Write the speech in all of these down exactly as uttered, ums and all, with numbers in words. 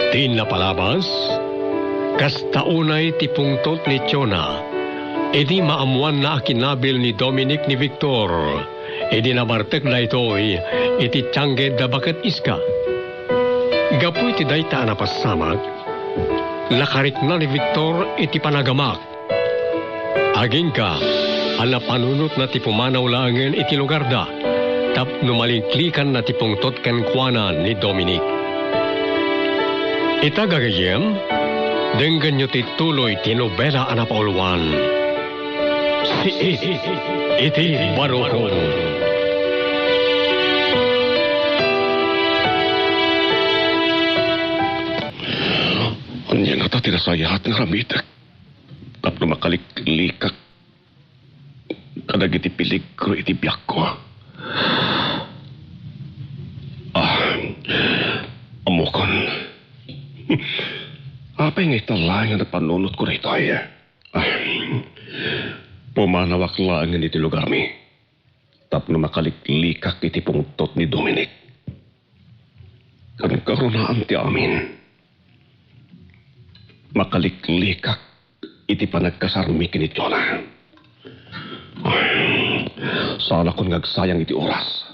Ti napalabas, kasta unay ti pungtot ni Jonah idi maammoanna a kinabil ni Dominic ni Victor idi nabartek daytoy iti tiangge da baket iska. Gapu iti dayta a napasamak, nakarikna ni Victor iti panagamak. Agingga a napanunotna ti pumanaw laengen iti lugarda tapno maliklikanna ti pungtot kenkuana ni Dominic. Ita gagayyem, denggenyo ti tuloy ti nobela a napauluan, Siit iti Barukon. Ania ngata ti nasayaat nga aramidek tapno makaliklikak kadagiti peligro iti biagko? Ah, ammokon. Apay nga ita laeng nga napanunotko daytoy? Ah, pumanawak laengen iti lugarmi tapno makaliklikak iti pungtot ni Dominic. Ken karunaan ti amin, makaliklikak iti panagkasarmi ken ni Jonah. Saanakon nga agsayang iti oras.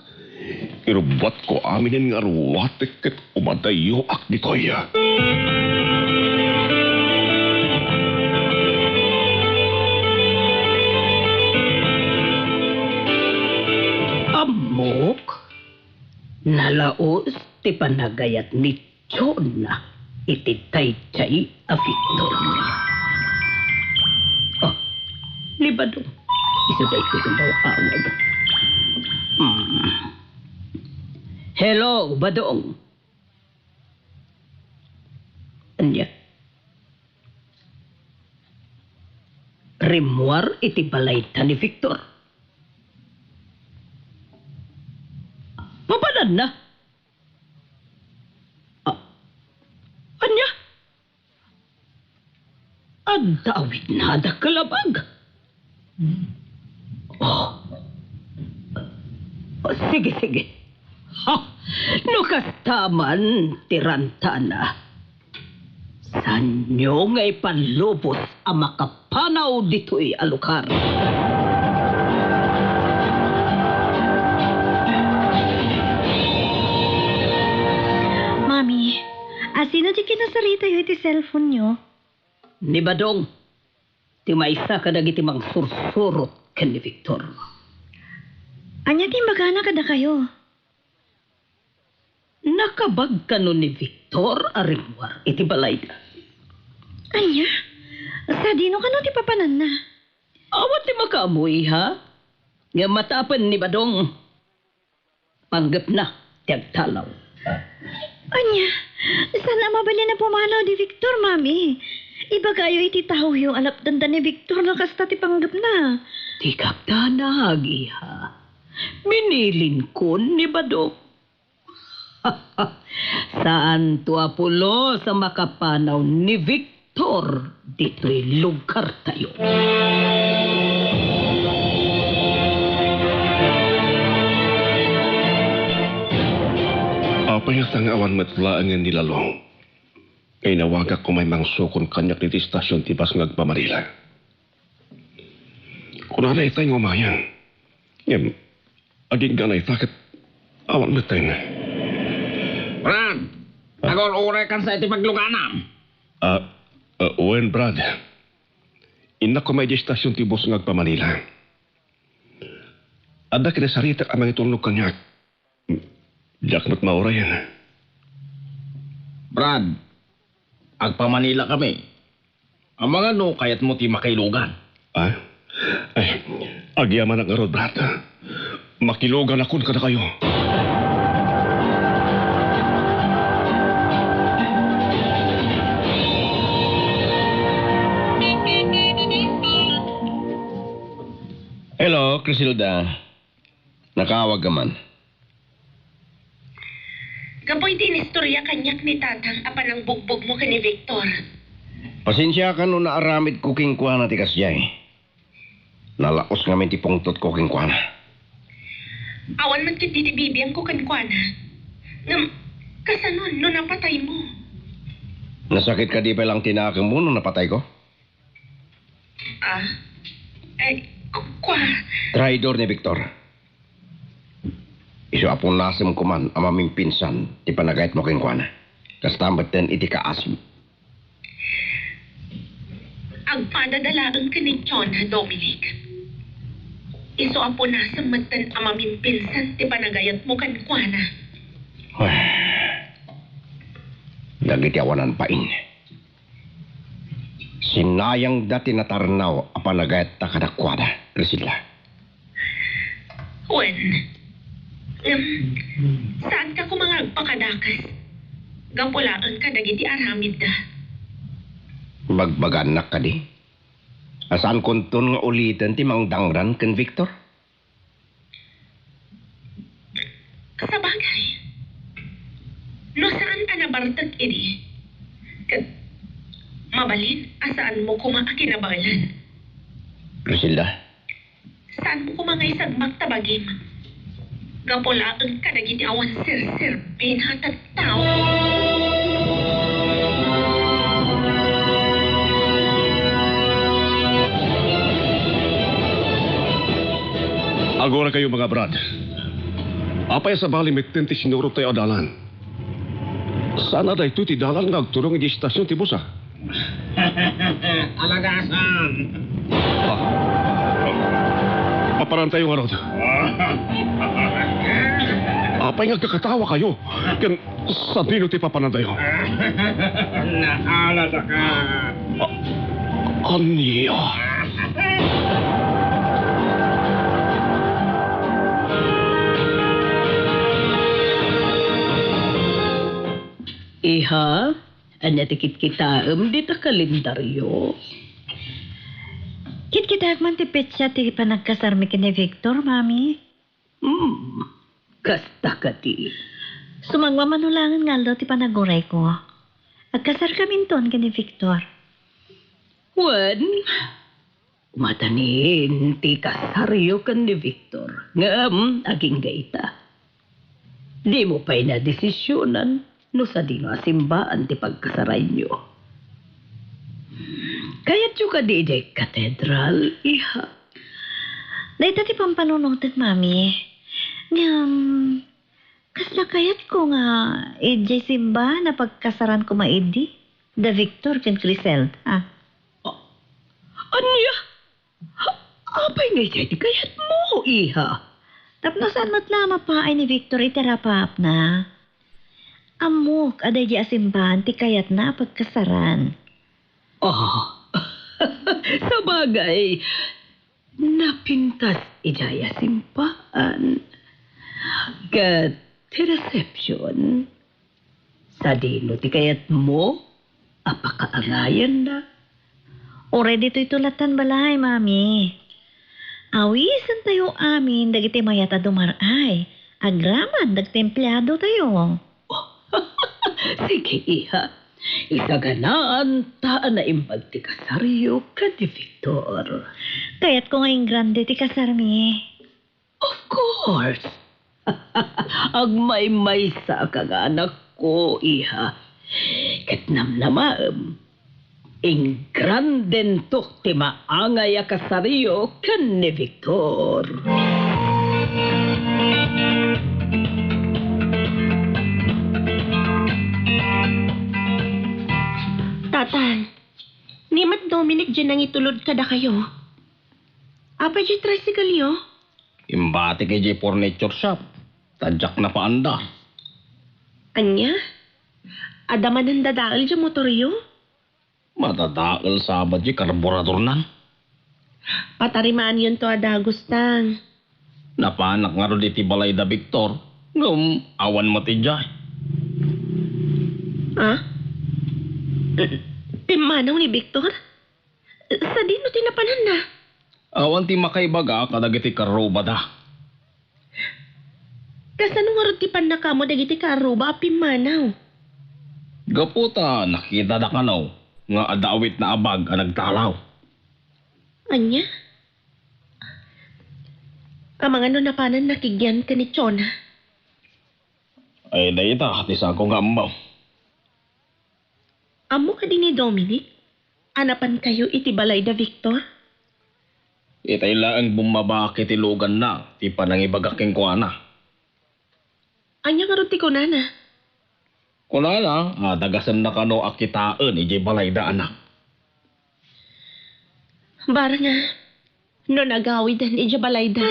Irubbuatko aminen nga arwatek ket umadayoak ditoy. Ammok, nalaos ti panagayat ni Jonah iti daydiay a Victor. Ah, ni Badong. Isu daytoy nga awag. Hmm. Hello, Badong. Ania? Rimmuar iti balayda ni Victor? Papananna? Ah, ania? Adda awidna a dakkel a bag. Oh. Oh, sige, sige. Ha! No kasta man ti rantana, saanyo nga ipalubos a makapanaw ditoy a lugar. Mami, asino ti kinasaritayo iti cellphone-yo? Ni Badong, ti maysa kadagiti mangsursurot ken ni Victor. Ania ti imbagana kadakayo? Nakabag kano ni Victor a rimmuar iti balayda. Ania? Sadino kano ti papananna? Awan ti makaammo, iha. Ngem matapen ni Badong, panggepna ti agtalaw. Ania? Saan a mabalin a pumanaw ni Victor, Mami? Ibagayo iti taoyo a napdenda ni Victor no kasta ti panggepna. Dika agdanag, iha. Minilinkon ni Badong. Saanto a pulos a makapanaw ni Victor ditoy lugartayo. Apay ngata nga awan met laengen ni Lalo nga inawagak koma immangsuko kaniak ditoy estasion ti bus nga agpa-Manila? Kunana itay nga umayen. Ngem, agingga ita ket awan metten. Brad! Ah? Agur-uray kansa iti pagluganam. Ah, ah, wen, Brad. Innak koma idiay estasion ti bus nga agpa-Manila. Adda kinasaritak a mangitulnog kaniak. Diak met maurayen. Brad, agpa-Manila kami. Amangan no kayatmo ti makilugan. Ah? Ay, agyamanak ngarud, Brad. Makiluganakon kadakayo. Hello, Criselda. Nakaawag ka man. Gapu iti inistorya kaniak ni Tatang a panangbugbogmo ken ni Victor. Pasensiakan no naaramidko kenkuana ti kasdiay. Nalaos ngamin ti pungtotko kenkuana. Awan met ketdi ti bibiangko kenkuana. Ngem, kasano no napataymo? Nasakit kadi pay laeng ti nakemmo no napatayko? Ah, eh, ku-, kua. Traidor ni Victor. Isu a punasemko man a mamimpinsan ti panagayatmo kenkuana. Kasta metten iti kaasim. Agpadada laeng ken ni Jonah, Dominic. Isu a punasem metten a mamimpinsan ti panagayatmo kenkuana. Dagiti awanan pain. Sinayangda ti natarnaw a panagayatta kadakuada, Priscilla. Wen, ngem, saanka koma nga agpakadakas. Gapu laeng kadagiti aramidda. Bagbaganak kadi? A saankonton nga uliten ti mangdangran ken Victor? Sabagay, no saan a nabartek idi, ket mabalin a saanmo koma a kinabaelan. Priscilla? Saanmo koma nga isagmak ta bagim. Gapu laeng kadagiti awan serserbina a tattao. Aguraykayo, mga brad. Apay a sabali metten ti sinurot tayo a dalan? Saan a daytoy ti dalan nga agturong iti estasion ti bus, a? Alagasan! Ah. Papanantayo ngarud. Apay nga agkakatawakayo? Ken sadino ti papanantayo? Naaladaka. A-, ania? Iha, ania ti kitkitaem dita kalendario? Kitkitaek man ti petsa ti panagkasarmi ken ni Victor, Mami. Hmm, kasta kadi. Sumagmamano laengen nga aldaw ti panagurayko. Agkasarkaminton ken ni Victor. Wen, madanin ti kasaryo ken ni Victor. Ngem, agingga ita. Dimo pay nadesisionan no sadino a simbaan ti pagkasaranyo. Kayatyo kadi idiay katedral, iha? Dayta ti pampanunotek, Mami. Ngem, kasla kayatko nga idiay simbahan a pagkasaran koma idi da Victor ken Criselda. A-, ania? A-, apay nga idiay ti kayatmo, iha? Tapno saan met la a mapaay ni Victor iti rapaapna. Ammok a daydiay a simbahan ti kayatna a pagkasaran. Ah, sabagay, napintas idiay a simbaan. Ket ti reception, sadino ti kayatmo a pakaangayanna? Uray ditoy tulatan balay, Mami. Awisentayo amin dagiti mayat a dumar-ay, agraman dagiti empleadotayo. Sige, iha. Isaganaanta a naimbag ti kasaryo ken ni Victor. Kayatko nga ingrande ti kasarmi. Of course. Agmaymaysaak nga anakko, iha. Ket namnamaem, ingrandento ti maangay a kasaryo ken ni Victor. Tatang, ni met Dominic diay nangitulod kadakayo. Apay diay tricycle-yo? Imbatik idiay furniture shop, ta diak napaanda. Ania? Adda manen dadael diay motoryo? Madadael sa met diay karburadornan. Patarimaanyonto a dagus, Tang. Napanak ngarud iti balay da Victor, ngem awan met idiay. Ah? Pimmanaw ni Victor? Sadino ti napananna? Awan ti makaibaga kadagiti karrubada. Kasano ngarud ti pannakamo dagiti karruba a pimmanaw? Gapu ta nakitada kano nga adda awitna a bag a nagtalaw. Ania? Amangan no napanan nakigian ken ni Jonah? Ay, dayta ti saanko nga ammo. Ammo kadi ni Dominic a napankayo iti balay da Victor? Itay laeng bummabaak iti luganna ti panangibagak kenkuana. Ania ngarud ti kunana? Kunana, a, dagasenna kano a kitaen idiay balay da, anak. Baranga, no nagawiden idiay balay da.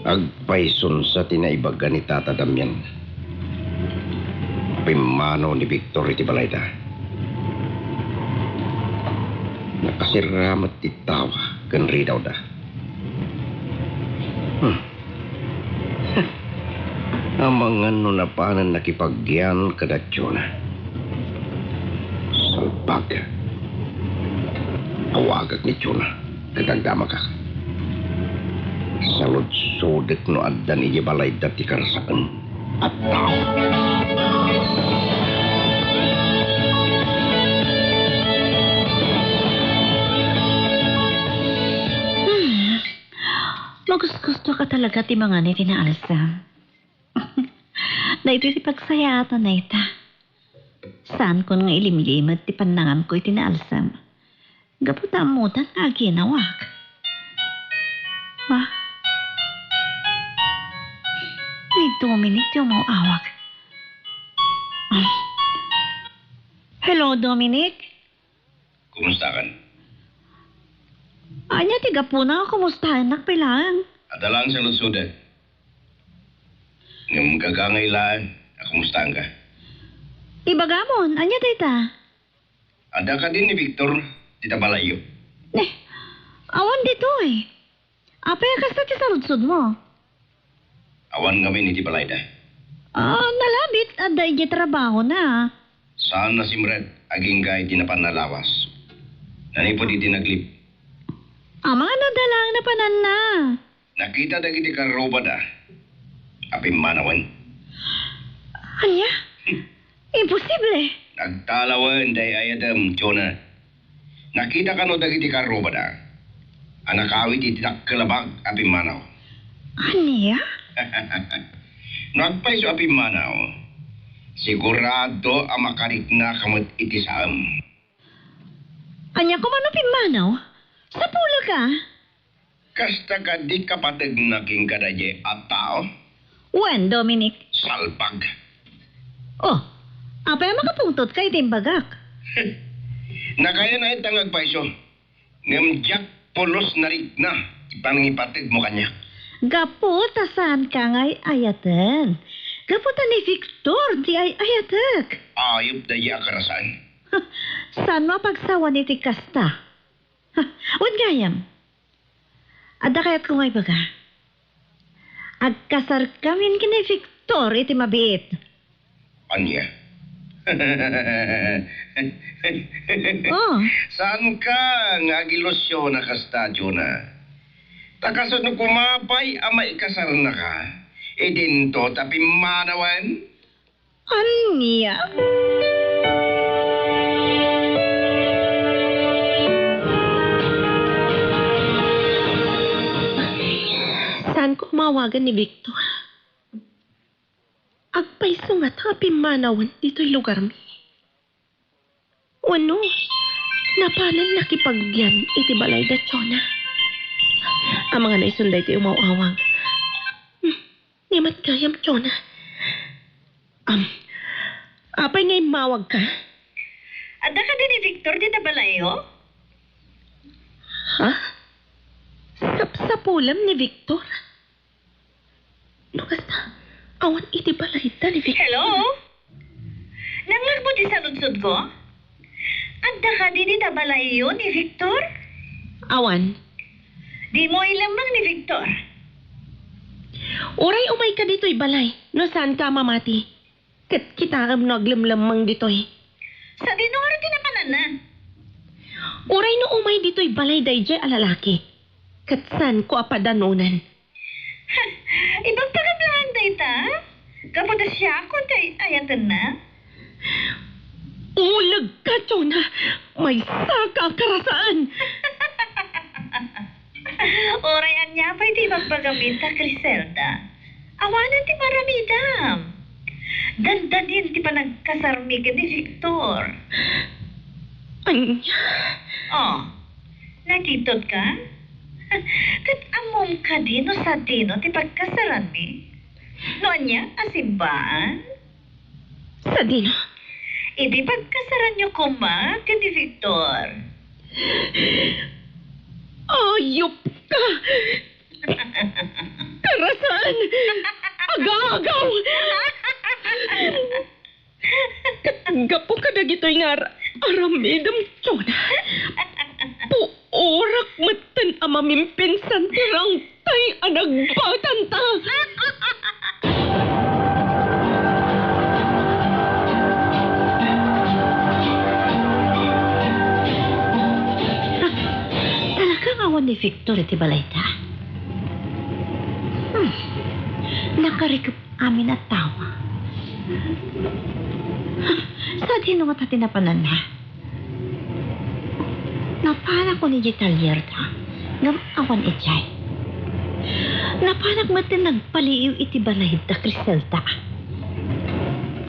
Agpaysonsa ti naibaga ni Tata Damian. Pimmanaw ni Victor iti balayda. Nakasirra met ti tawa ken ridawda. Hmm. Amangan no napanan nakipagyan kada Jonah. Salbag. Awagak ni Jonah. Kadagdamagak. Saludsodek no addan idiay balayda ti karasaem a tao. Hmm. Magustugusto ka talaga ti mangan iti naalsam. Daytoy ti pagsayaatan dayta. Saankon nga ilimlimed ti pannanganko iti naalsam. Gapu ta ammotan nga aginawak. Ah. Ni Dominic ti umaw-awag. Ah. Hello, Dominic? Kumustakan? Ania ti gapuna nga kumustaennak pay laeng? Adda laeng saludsodek. Ngem gagangay laeng a kumustaenka. Ibagamon, ania dayta? Adda kadi ni Victor dita balayyo? Eh, awan ditoy. Apay a kasta ti saludsodmo? Awan ngamin iti balayda. Ah, nalabit, adda idiay trabahona. Saan nasimrek agingga iti napanna lawas. Nanipud iti naglib. Amangan adda laeng napananna. Nakita dagiti karrubada a pimmanawen. Ania? Imposible! Nagtalawen ti ay-ayatem, Jonah. Nakita kano dagiti karrubada a nakawit iti dakkel a bag a pimmanaw? Ania? No agpayso a pimmanaw, sigurado a makariknaka met iti saem. Ania koma no pimmanaw? Sapulek a. Kasta kadi kapategna ken kadaydiay a tao? Wen, Dominic. Salbag. Oh, apay a makapungtotka iti imbagak? Nakayan-ayat nga agpayso, ngem diak pulos narikna ti panangipategmo kaniak. Gapu ta saanka nga ay-ayaten. Gapu ta ni Victor ti ay-ayatek. Ayup daydiay a karasaen. Saan a pagsawan iti kasta? Wen gayam. Adda kayatko nga ibaga. Agkasarkamin ken ni Victor iti mabiit. Ania? Oh. Saanka nga agilusiona kasta, Jonah? Ta kasano koma pay a maikasarnaka idinto ta pimmanawen? Ania? Saanko a maawagan ni Victor? Agpayso ngata a pimmanawen ditoy lugarmi? Wenno, napanan nakipagyan iti balay da Jonah? Amangan a isun daytoy umaw-awag. Hmm, ni met gayam, Jonah. Am, apay nga immawagka? Adda kadi ni Victor dita balayyo? Ha? Sapsapulem ni Victor? No kasta, awan iti balayda ni Victor. Hello? Nangngegmo ti saludsodko? Adda kadi dita balayyo ni Victor? Awan. Dimo ilemmeng ni Victor? Uray umayka ditoy balay, no saanka a mamati. Ket kitaem no aglemlemmeng ditoy. Sadino ngarud ti napananna? Uray no umay ditoy balay daydiay a lalaki, ket saanko a padanonen. Ha, ibagbaga laeng dayta? Gapu ta siakon ti ay-ayatenna? Jonah, maysaka a karasaan! Uray ania pay ti ibagbagam ita, Criselda? Awanen ti maramidam. Dandanin ti panagkasarmi ken ni Victor. Ania? Oh, nakitudka? Ket ammom kadi no sadino ti pagkasaranmi? No ania a simbaan? Sadino? Idi pagkasaranyo koma ken ni Victor. Ayop ka! Karasaan! Agaagaw! Gapu kadagitoy nga ar-, aramidem, Jonah, puorak metten a mamimpinsan ti rangtay a nagbatanta. Talaga nga awan ni Victor iti balayta? Hmm. Nakarikep amin a tao. Sadino ngata ti napananna? Napanak unay idiay talierda, ngem awan idiay. Napanak met ti nagpaliiw iti balayda, Criselda.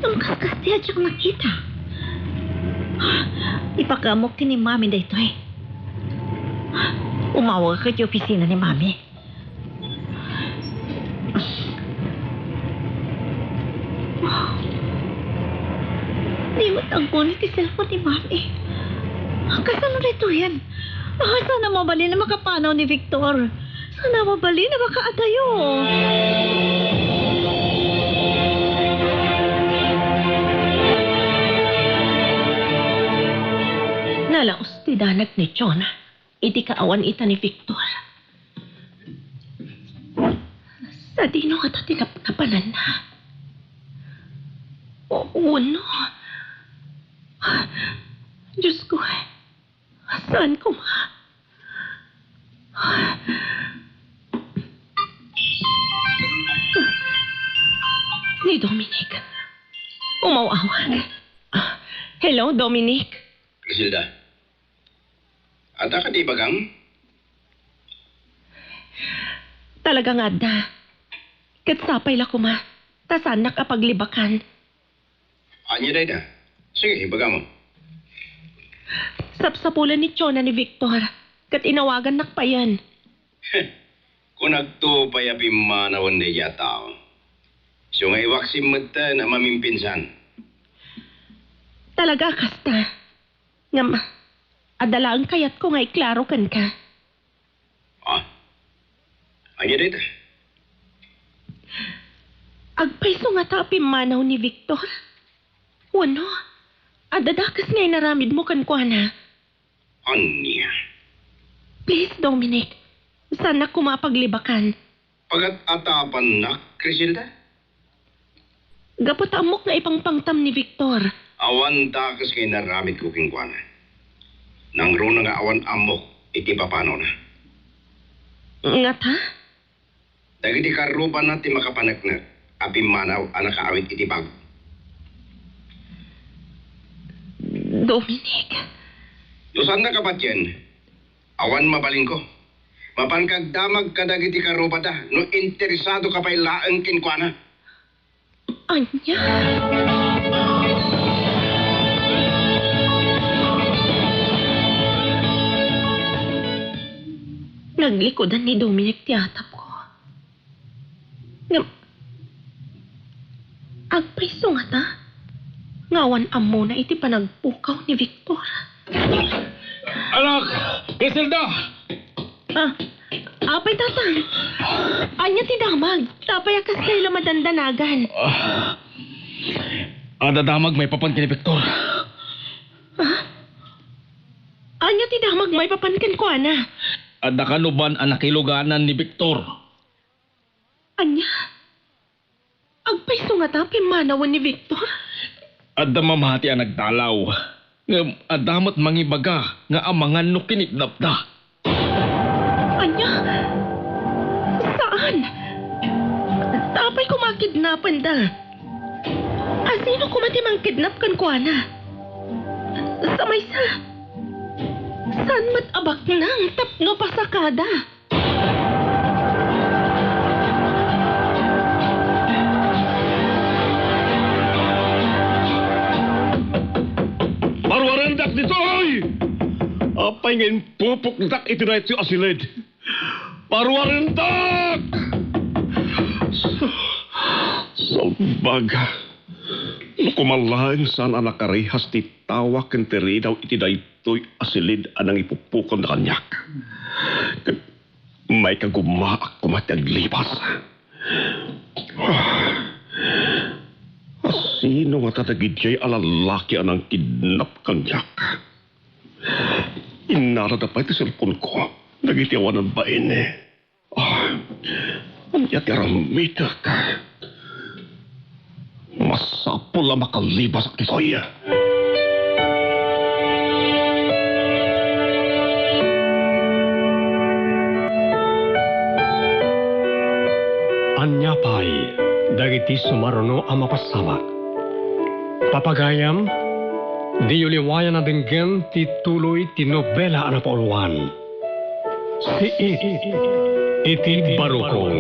Ngem kaskasdi a diak nakita. Ipakaamok ken ni Mami daytoy. Umawagak iti opisina ni Mami. Di met aggunit ti cellphone ni Mami. Kasano daytoyen? Ah, sana mabalin a makapanaw ni Victor. Sana mabalin a makaadayo. Nalaos ti danag ni Jonah idi kaawan ita ni Victor. Sadino ngata ti napnapananna? O, wenno? Diosko, saan koma? Ni Dominic. Umaw-awag. Hello, Dominic. Criselda. Adda kadi ibagam? Talaga nga adda. Ket sapay la koma, ta saannak a paglibakan. Ania dayta? Sige, ibagam. Sapsapulen ni Jonah ni Victor, ket inawagannak payen. Kunakto pay a pimmanawen daydiay a tao. Isu nga iwaksim metten a mamimpinsan. Talaga a kasta. Ngem, adda laeng kayatko nga iklaro kenka. Ah? Ania dayta? Agpayso ngata a pimmanaw ni Victor? Wenno, adda dakes nga inaramidmo kenkuana? Ania? Please, Dominic, saannak koma a paglibakan. Pagat-atapannak, Criselda? Gapu ta ammok nga ipangpangtam ni Victor. Awan dakes nga inaramidko kenkuana. Nangruna nga awan ammok iti papanawna. Ngata? Dagiti karrupana ti makapaneknek a pimmanaw a nakaawit iti bag. Dominic. No saannak a patien, awan mabalinko. Mapanka agdamag kadagiti karrupada no interesadoka pay laeng kenkuana. Ania? Naglikudan ni Dominic ti atapko. Ngem, agpayso ngata nga awan ammona iti panagpukaw ni Victor. Anak! Criselda! Ah, apay, Tatang? Ania ti damag? Apay a kastoy la madandanagan? Ah, adda damag maipapan ken ni Victor. Ah? Ania ti damag maipapan kenkuana? Adda kanuban a nakiluganan ni Victor. Ania? Agpayso ngata pimmanawen ni Victor? Adda mamati a nagdalaw. Ngem adda met mangibaga nga amangan no kinidnapda. Ania? Saan? Apay koma a kidnapenda? Asino koma ti mangkidnap kenkuana? Sa maysa, saan met a baknang tapno pasakada? Paruarendak ditoy! Apay nga impupokdak iti daytoy a silid? Paruarendak! Sa-, salbag. No koma laeng saan a nakarihas ti tawa ken ti ridaw iti daytoy a silid a nangipupokanda kaniak. Ket maikagummaak koma ti aglibas. Asino ngata dagidiay a lallaki a nangkidnap kaniak? Innarada pay ti cellphone-ko dagiti awanan bain. Ah, ania ti aramidak? Masapul a makalibasak ditoy. Ania pay dagiti sumaruno a mapasamak? Papagayam, diyo liwayan a denggen ti tuloy ti nobela a napauluan, Siit iti Barukong.